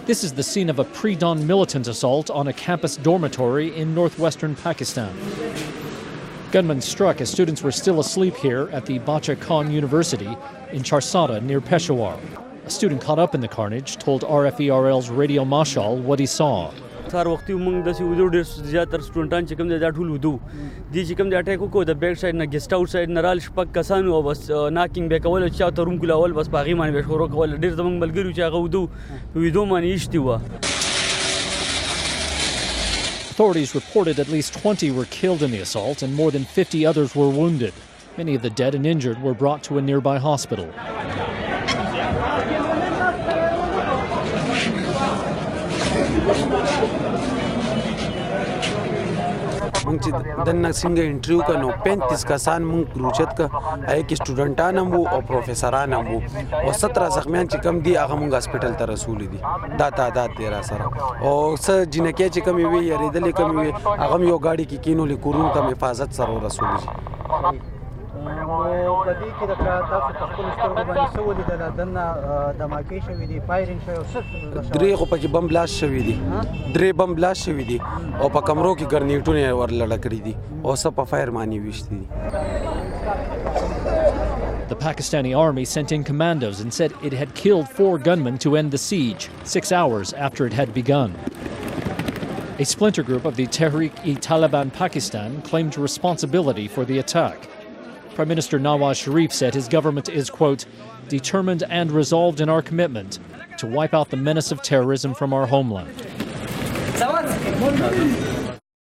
This is the scene of a pre-dawn militant assault on a campus dormitory in northwestern Pakistan. Gunmen struck as students were still asleep here at the Bacha Khan University in Charsadda near Peshawar. A student caught up in the carnage told RFE/RL's Radio Mashal what he saw. سهار وختي موږ داسې ویدو، ډېر زیاتره سټوډنټان چې کوم دی دا ټول ویده وو. دې چې کوم دی attack وکړو، د back side نه، guest house side نه رال شپږ کسان او بس knocking به کول چې چا ته room کولاول، بس په هغې باندې به شروع کول. ډېر زموږ ملګري چې هغه ویده وو، په ویدو باندې ایشتي وه. Authorities reported at least 20 were killed in the assault and more than 50 others were wounded. Many of the dead and injured were brought to a nearby hospital. مونږ چې دننه څنګه entry وکړه نو 35 کسان مونږ روچت ک، هغه کې سټوډنټان هم وو او پروفیسران هم وو، او 17 زخمیان چې کم دي هغه مونږ هسپتال ته رسولي دي. دا تعداد دی را سره. او څه جینکې چې کم وي یریدلې کم وي هغه یو ګاډي کې کینولې، کورونو ته حفاظت سره ورسولي دي. نو په دې کې د تاسو په خپلو سترګو باندې څه ولیدل؟ دننه دماکې شوې دي، firing شوی او څه؟ درې خو پکې بم blast شوي دي، درې بم blast شوي دي او په کمرو کې ګرنیټونه ورلړه کړي دي او څه په fire باندې ویشتي دي. The Pakistani army sent in commandos and said it had killed 4 gunmen to end the siege, 6 hours after it had begun. A splinter group of the Tehreek-e-Taliban Pakistan claimed responsibility for the attack. Prime Minister Nawaz Sharif said his government is, quote, determined and resolved in our commitment to wipe out the menace of terrorism from our homeland.